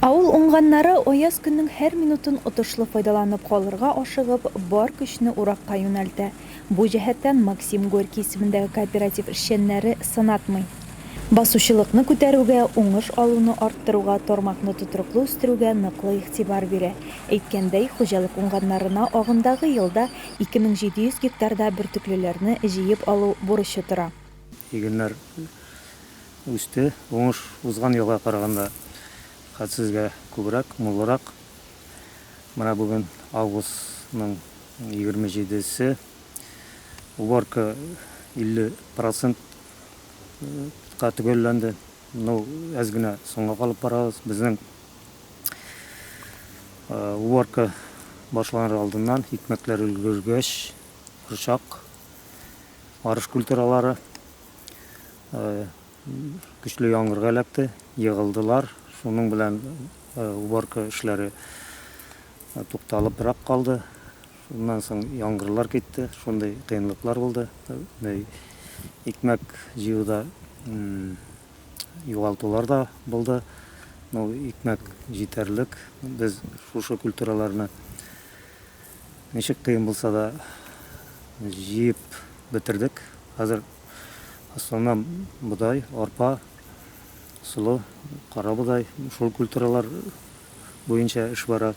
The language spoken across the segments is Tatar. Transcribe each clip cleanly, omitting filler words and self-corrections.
Авыл уңганнары аяз көннең һәр минутын отышлы файдаланып калырга ашыгып, бар көчне уракка юнәлтә. Бу җәһәттән Максим Горький исемендәге кооператив эшчәннәре сынатмый. Басучылыкны күтәрүгә, уңыш алуны арттыруга, тармакны тотрыклы үстерүгә ныклы игътибар бирә. Әйткәндәй, хуҗалык уңганнарына агымдагы елда 2700 гектарда бөртеклеләрне җыеп алу бурычы тора. Игеннәр үсте. Уңыш узган елга караганда хәтсезгә күбрәк, мулрак. Менә бүген августның 27-се. Уборка 50 процентка төгәлләнде. Ну, әз генә соңга калып барабыз. Безнең уборка башланыр алдыннан икмәкләр өлгергәч, борчак, арыш культуралары Көчле яңгырга эләкте, егылдылар. Шуның белән уборка эшләре тукталыбрак калды. Шуннан соң яңгырлар китте, шундый кыенлыклар булды. Икмәк җыюда югалтулар да булды. Ну, икмәк җитәрлек. Без шушы культураларны ничек кыен булса да җыеп бетердек. Хәзер Основном бодай, арпа, солы, карабодай, шул культуралар буенча эш бара.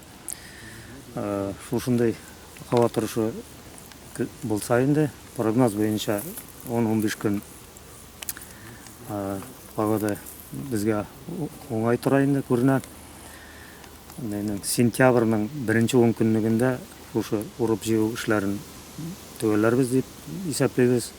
Шушындый һава торышы булса инде, прогноз буенча 10-15 көн погода безгә уңай тора инде, күренә. Сентябрьнең беренче ункөнлегендә шушы урып-җыю эшләрен төгәлләрбез дип исәплибез.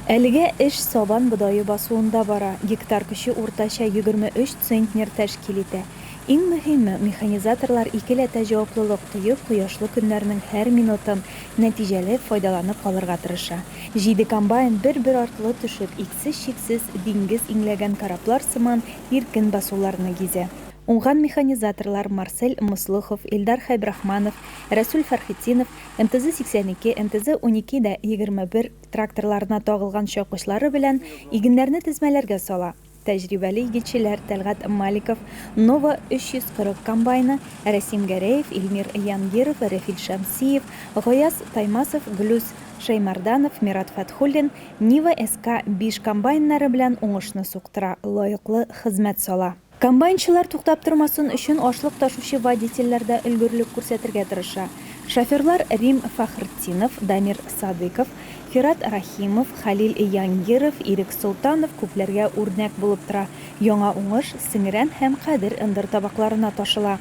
Әлегә эш сабан бодае басуында бара, гектар көче уртача 23 центнер тәшкил итә. Иң мөһиме, механизаторлар икеләтә җаваплылык тоеп, кояшлы көннәрнең һәр минутын нәтиҗәле файдаланып калырга тырыша. Җиде комбайн бер-бер артлы төшеп, иксез-чиксез диңгез иңләгән кораблар сыман иркен басуларны гизә. Уңган механизаторлар Марсель Мослыхов, Илдар Хәйбрахманов, Рәсүл Фәрхетдинов, МТЗ-82, МТЗ-12 дә 21 тракторларына тагылган чапкычлары белән игеннәрне тезмәләргә сала. Тәҗрибәле игенчеләр Тәлгать Маликов, Нова 340 комбайны, Рәсим Гәрәев, Илмир Янгиров, Рәфил Шәмсиев, Гаяз Таймасов, Глүс Шәймәрданов, Мират Фәтхуллин, Нива СК 5 комбайннары белән уңышны суктыра, лаеклы хезмәт сала. Комбайнчылар туктап тормасын өчен ашлык ташучы водительләр дә өлгерлек күрсәтергә тырыша. Шоферлар Рим Фәхретдинов, Дамир Садыйков, Фират Рәхимов, Хәлил Янгиров, Ирек Солтанов күпләргә үрнәк булып тора. Яңа уңыш Сеңрән һәм Кадер ындыр табакларына ташыла.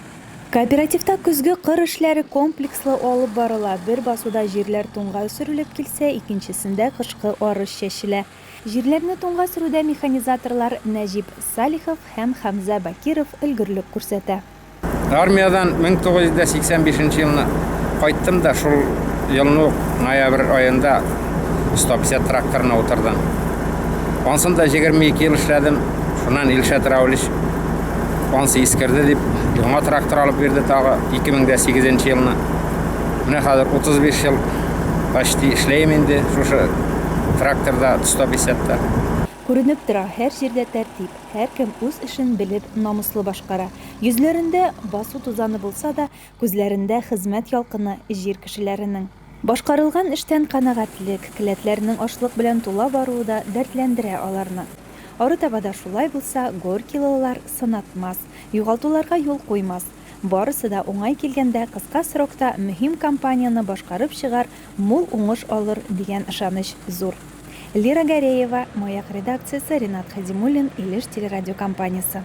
Кооперативта көзге кыр эшләре комплекслы алып барыла, бер басуда җирләр туңга сөрелеп килсә, икенчесендә кышкы арыш чәчелә. Җирләрне туңга сөрүдә механизаторлар Нәҗип Салихов һәм Хәмзә Бакиров өлгерлек күрсәтә. Армиядән 1985 нче елны кайттым да, шул елны ук ноябрь аенда 150 тракторына утырдым. Ансын да 22 ел эшләдем. Шуннан Илшат Раулич ансы искерде дип, яңа трактор алып бирде тагы 2008 нче елны. Менә хәзер 35 ел почти эшләем инде шушы тракторда, 150 та. Күренеп тора, һәр җирдә тәртип, һәркем үз эшен белеп, намуслы башкара. Йөзләрендә басу тузаны булса да, күзләрендә хезмәт ялкыны җир кешеләренең. Башкарылган эштән канәгатьлек, келәтләрнең ашлык белән тула баруы да дәртләндерә аларны. Арытаба да шулай булса, горькийлылар сынатмас, югалтуларга юл куймас. Барысы да уңай килгәндә, кыска срокта мөһим кампанияне башкарып чыгар, мул уңыш алыр дигән ышаныч зур. Лира Гәрәева, Маяк редакциясе, Ринат Хәдимуллин, Илеш телерадиокомпаниясе.